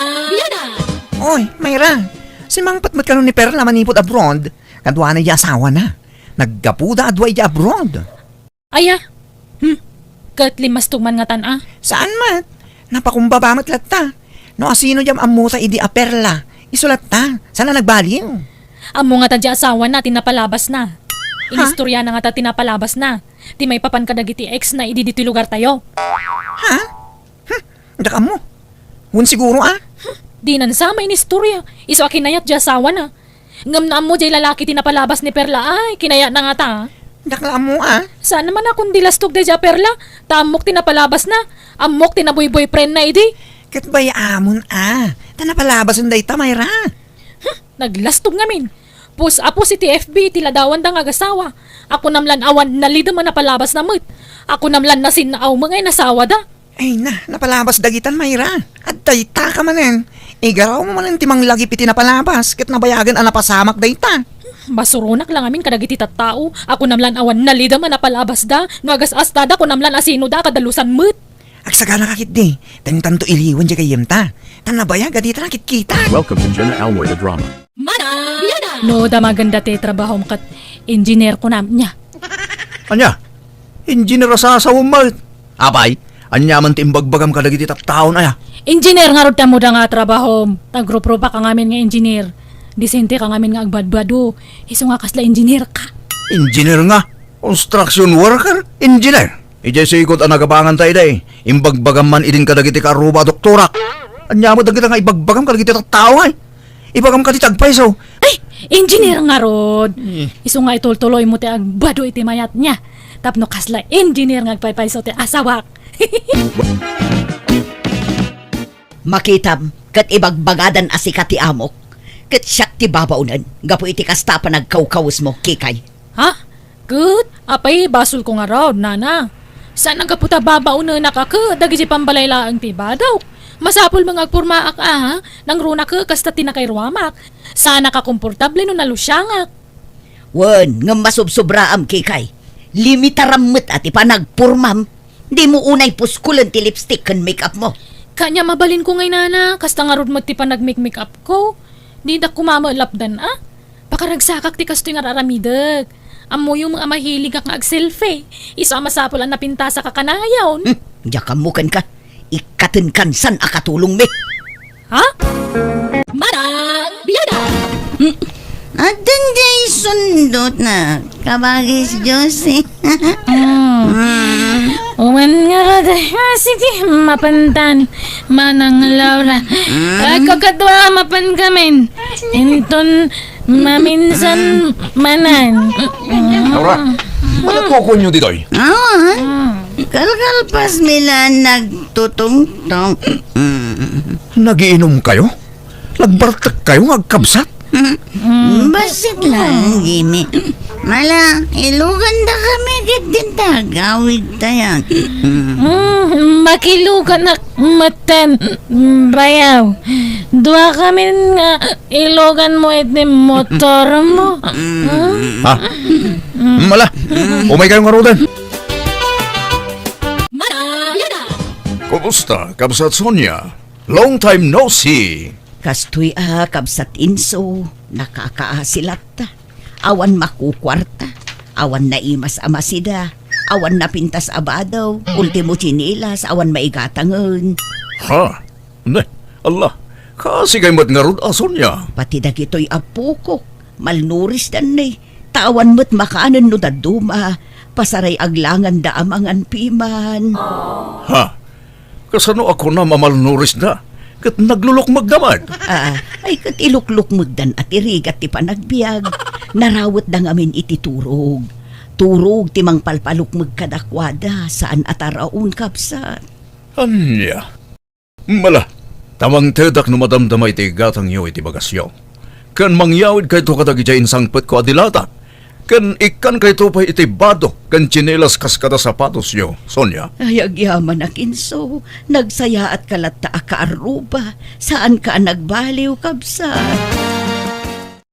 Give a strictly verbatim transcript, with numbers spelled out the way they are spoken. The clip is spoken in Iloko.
Biada! Oy, Myra, simangpet met kano ni Perla manipud abroad? Kaduana idiay asawana. Naggapuda a dua idiay abroad. Aya? Hmm. Ket limmastog man ngatan a? Saan met? Napakumbaba met latta. No asino diay ammota idi a Perla, isu latta. Saan a nagbaliw? Ammo ngata diay asawana ti napalabasna. Ha? Inistoryana ngata ti napalabasna. Ti maipapan kadagiti ex na idi ditoy lugartayo. Ha? Hmm, diak ammo. Wen siguro a? Hmm, dinan sa mainistorya. Isu a kinayat diay asawana. Ngem no ammo diay lalaki ti napalabas ni Perla ay, kinayatna ngata. Diak la ammo a. Saan man a kon di lastog daydiay a Perla, ta ammok ti napalabasna. Ammok ti naboy-boyfriendna idi. Ket bay-amon a. Ta napalabasen dayta, Myra. Hmm, naglastog ngamin. Pus a pus iti F B ti ladawanda nga agasawa. Kunam lan awan nalidem a napalabasna met. Kunam lan nasinnaaw met nga inasawada. Ay na, napalabas dagitan, Myra. Adtaytaka manen. Igarawmo manen ti manglagip iti napalabas, ket nabayagen a napasamak dayta. Basuronak la ngamin kadagiti tattao. Kunam lan awan nalidem a napalabasda. No agas-astada, kunam lan asinoda a kadalusan met. Agsaganaka ketdi, ta intanto iliwan diay gayyemta. Ta nabayag a dita nakitkita. Welcome to Jenna Almoy the Drama. Mana! Biada! No damagenda ti trabahom ket engineer kunam, nia. Ania? Engineer a sasawem met? Apay, ania man ti imbagbagam kadagiti tattaon aya? Engineer ngarud ti ammoda nga trabahom. Nagruprupa ka ngamin nga engineer. Disente ka ngamin nga agbadbado. Isu nga kasla engineer ka. Engineer nga? Construction worker? Engineer? Idiay sikod a nagabanganta idi, imbagbagam man idin kadagiti kaarruba a doktorak. Ania met dagita nga ibagbagam kadagiti tattao, ay? Ibagam kadi ti agpayso. Ay, engineer ngarud. Eh. Isu nga itultuloymo ti agbado iti mayat, nia. Tapno kasla engineer nga agpaypayso ti asawak. Makitam, ket ibagbagadan a sika ti amok, ket siak ti babaonen gapu iti kasta a panagkawkawesmo, Kikay. Ha? Ket? Apay, basolko ngarud, nana. Saan a gapu ta babaonenak a ket dagiti pambalay laeng ti ibadawk. Masapul met nga agpormaak a, ha? Nangrunak ket kasta ti nakairuamak. Saanak a komportable no nalusiangak. Wen, ngem masubsobraam, Kikay. Limitaram met a ti panagpormam. Dimo unay puskolen ti lipstick ken make-up mo. Kania mabalinko ngay, nana, kasta ngarud met ti panagmake-make-up ko. Didak koma met lapdan a. Pakaragsakak ti kastoy nga ar-aramidek. Ammoyo met a mahiligak nga agselfie. Isu a masapul a napintasak a kanayon. Hmm, diak ammo kenka. Ikkatenkan saan a katulongmi. Ha? Manang biada! Hmm. Addan diay sundotna, kabagis Josie. Hmm. Hmm. Uman ngarud. Ah, sige, mapantan, Manang Laura. Hmm. Ay, kakadua, mapan kamin. Inton maminsan manan. Laura, ano kukunyo ditoy? Ah, kalkalpas mi la nagtutungtong. Hmm. Nagiinom kayo? Nagbartek kayo nga agkabsat? Mm. Bassit lang, Jimmy. Mala, iluganda kami ket din tagawid tayan. Mm. Mm, makiluganak metten, mm, bayaw. Dua kami nga ilugan mo iti motor mo. Mm. Ha? Mm. Mala, umay kayo ngaruden. Kumusta, Kabsat Sonia? Long time no see. Kastoy a, Kabsat Inso, nakakaasi latta. Awan makukuarta, awan naimas a masida, awan napintas a badaw, ultimo tsinelas, awan maigatangen. Ha? Ne, Allah, kaasi kay met ngarud a Sonia. Pati dagitoy a pukok, malnurisdan ne. Ta awan met makanen no dadduma, pasaray aglanganda a mangan piman. Ha? Kasano a kunam a malnurisda? Ket naglulukmegda met? Ah, ay ket iluklukmegdan a ti rigat ti panagbiag. Narawetda ngamin iti turog. Turog ti mangpalpalukmeg kadakuada, saan a taraon, kabsat. Ania? Mala, ta mangtedak no madamdama iti igatangyo iti bagasyo. Ken mangyawidkayto kadagiti insangpetko a dilatak. Ken ikkankayto pay iti bado ken tsinelas kas kada sapatosyo, Sonia. Ay, agyamanak, Inso. Nagsayaatka latta a kaarruba. Saanka a nagbaliw, kabsat.